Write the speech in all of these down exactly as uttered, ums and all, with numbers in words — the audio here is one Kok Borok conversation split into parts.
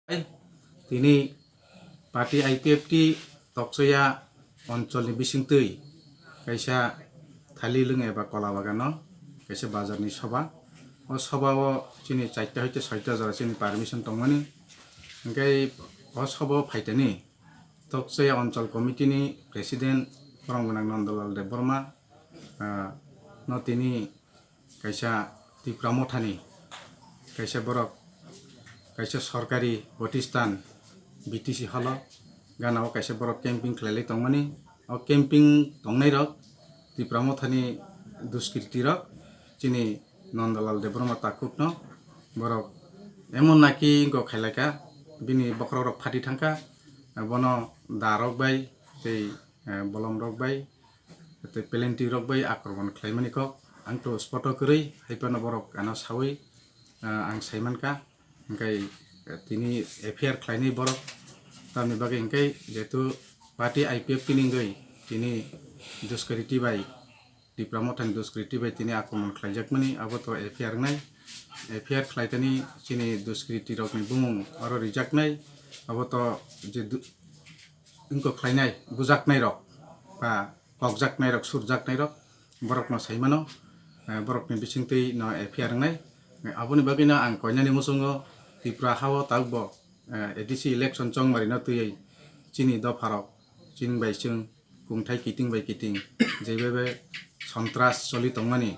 Tini party I P F T Tokchaya oncholni bisingtwi kaisa thali lwng eba kola bagano kaisa bazarni soba. O sobao chini charta hoite soita jora chini permission tongmani. Hingke o sobao phaitani Tokchaya Onchol Committee ni President borong gwnang Nandalal Debbarma, ah, no tini kaisa Tipra Mothani kaisa borok kaisa sorkari protistan B T C holo gana o kaisa borok camping khlailai tongmani. O camping tongnai rok Tipra Mothani duskriti rok chini Nandalal Debbarma takhukno borok emon naki wngkok khailaka, bini bokhorok rok phati thangkha, bono da rok bai tei, eh, bolom rok bai tei pelenting rok bai akromon khlaimani kok ang to spoto kwrwi hai phano borok ano sawi, eh, ang saimankha. Hingkai, eh, tini F I R khlainai borok tamni bagwi hingkai jehetu party I P F T ni wngwi tini duskriti bai Tipra Mothani duskriti bai tini akromon khlaijakmani abo to F I R wngnai. F I R khlaitani chini duskriti rokni bumung oro rijaknai abo to je du-, wngkok khlainai bujaknai rok ba kokjaknai rok surjaknai rok borokno saimano, eh, borokni bisingtwi no F I R wngnai. Aboni bagwino ang koinani muchungo Tripura hao tabukbo, eh, A D C election chongmarino twiwi chini dopharok chini bai chwng kungthai kiting bai kiting jebebe sontras choli tongmani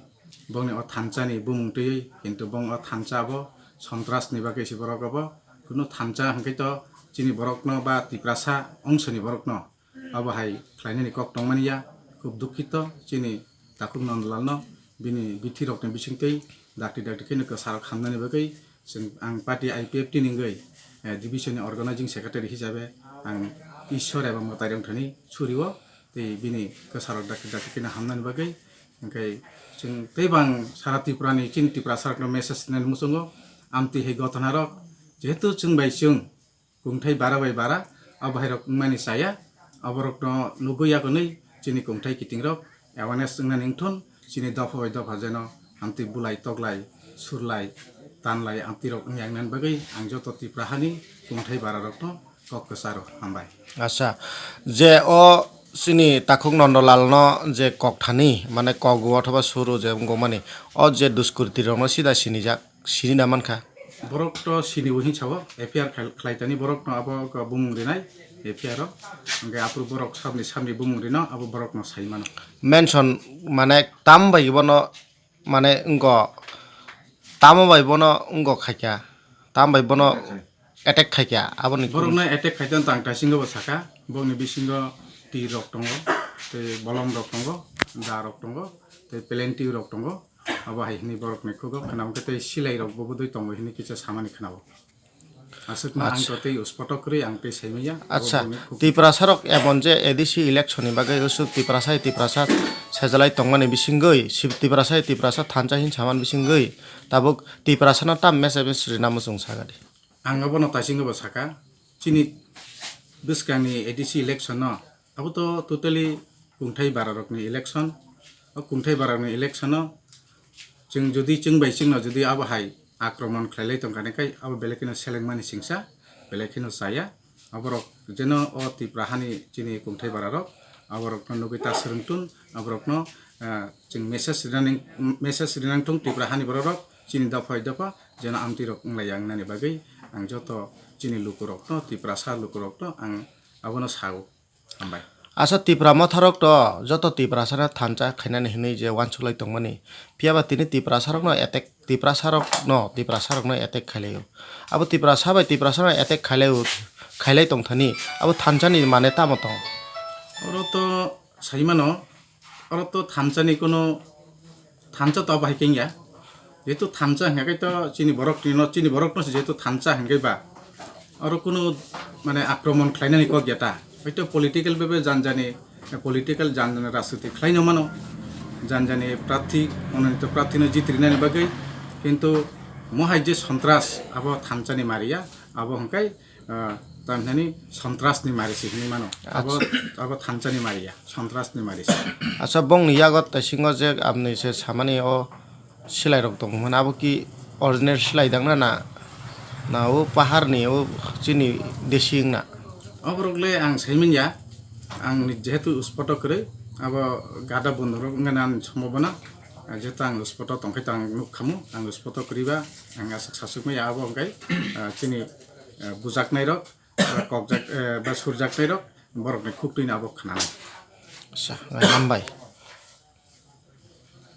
bongni o thansa ni bumung twiwi, kintu bong o thansa abo sontras ni bagwi se borok abo kunu thansa hwnkhe to chini borokno ba Tiprasa ongsoni borokno abo hai khlainani kok tongmani ya. Khub dukhito chini takhuk Nandalal no bini bithi rokni bisingtwi dakti dakti kheno kwsarok hamnani bagwi chwng ang party I P F T ni wngwi, eh, division ni organizing secretary hisabe ang Ishwar eba mwtai rok thani surio tei bini kwsarok dakti dakti kheno hamnani bagwi hwnkhe chwng tei bang sara Tripura ni chini Tiprasa rokno message nani muchungo amtwi hai gotona rok jehetu chwng bai chwng kungthai bara bai bara, abo hai rok wngmani chaya, aborokno nugwi yakonwi chini kungthai kiting rok awareness wngnani wngthun, chini dopha bai dopha jeno amtwi bulai toklai, surlai, tanlai amtwi rok wngya wngnani bagwi ang joto Tripura hani kungthai bara rokno kok kwcharo hambai. Acha, je o chini takhuk Nandalal no je kok thani, mane kok o othoba suru je wngmani, o je duskriti rokno sida sinijak. Sini na mankha. Borok to sini bo hinsa o F I R khai-, khlai tani borok no abo khe bumung rinai F I R o. Hingke aphuru borok sabni sabni bumung rino abo borok no sai mano. Mention mane tam bai bono mane wngko tamo bai bono wngko khaikha. Tam bai bono attack khaikha. Aboni borok no attack khai tani tang taisingo bo saka. Bokni bisingo tir rok tongo, tei bolom rok tongo, da rok tongo, tei plenty rok tongo. Abo hai hwnwi borokni khugo khna hwnkhe tei silai rok bo bwdwi tongo hwnwi kisa samani khna-o. Aswkno ang to tei uspoto kwrwi ang tei saimanya, abo Acha, bini khuk- Tiprasa rok emon je A D C election ni bagwi usuk Tiprasa hai Tiprasa sejalai tongmani bisingwi, si-, Tiprasa hai Tiprasa thansa hin samani bisingwi tabuk Tiprasa no tam message rina muchung sagadi. Ang abono taisingo bo saka, chini bwskangni A D C election no, abo to totally kungthai bara rokni election. O kungthai bara rokni election no chwng jodi chwng bai chwngno jodi abo hai akromon khlailai tongkha hwnkhe abo belai kheno selengmani singsa, belai kheno chaya. Aborok jeno o Tripura hani chini kungthai bara rok, aborokno nugwi ta swrwngtun, aborokno, ah, chwng message rinani, message rinangthung Tripura hani borok rok, chini dopha bai dopha, jeno amtwi rok wnglaiya wngnani bagwi ang joto chini lukurokno, Tiprasa lukurokno ang abono sao. Hambai. Asa Tipra motharok to joto Tiprasano thansa khainani hinwi je uansuklai tongmani. Phiyaba tini Tiprasarokno attack, Tiprasarokno, Tiprasarokno attack khailaio. Abo Tiprasa bai Tiprasano attack khailaio, khailai tongthani. Abo thansani mane tamo tong? Oro to saimano, oro to thansani kono thansa to abo hai kengya. Jehetu thansa hingkha khe to chini borok ni no, chini borok no se jehetu thansa hingkhe ba. Oro kunu mane akromon khlainani kok ya ta. Hoito political bebe janjani, political janjani rajniti khlaino mano. Janjani prarthi, mononito prarthi no jitirinani bagwi. Kintu mohai je sontras abo thansani mariya, abo hingkhe ah, tamhinani sontras ni mari se hinwi mano. Abo, abo thansa ni mari ya, sontras ni mari se. Acha, bongni yago taisingo je amni se samani o silai rok tong mano, abo ki original silai dang na, na? Na o pahar ni o chini desi wngna. Oborok le ang saiman ya, ang ni jehetu uspoto kwrwi, abo gada bondorok wngkha na ang somo bono, jehetu ang uspoto tongkhe to ang nuk khamu, ang uspoto kwrwi ba ang aswk sasuk maya abo hwnkhe, ah, chini, ah, bujaknai rok, ba kokjak, eh, ba surjaknai rok, borok ni khuk twi no abo khnanai. Acha, hambai.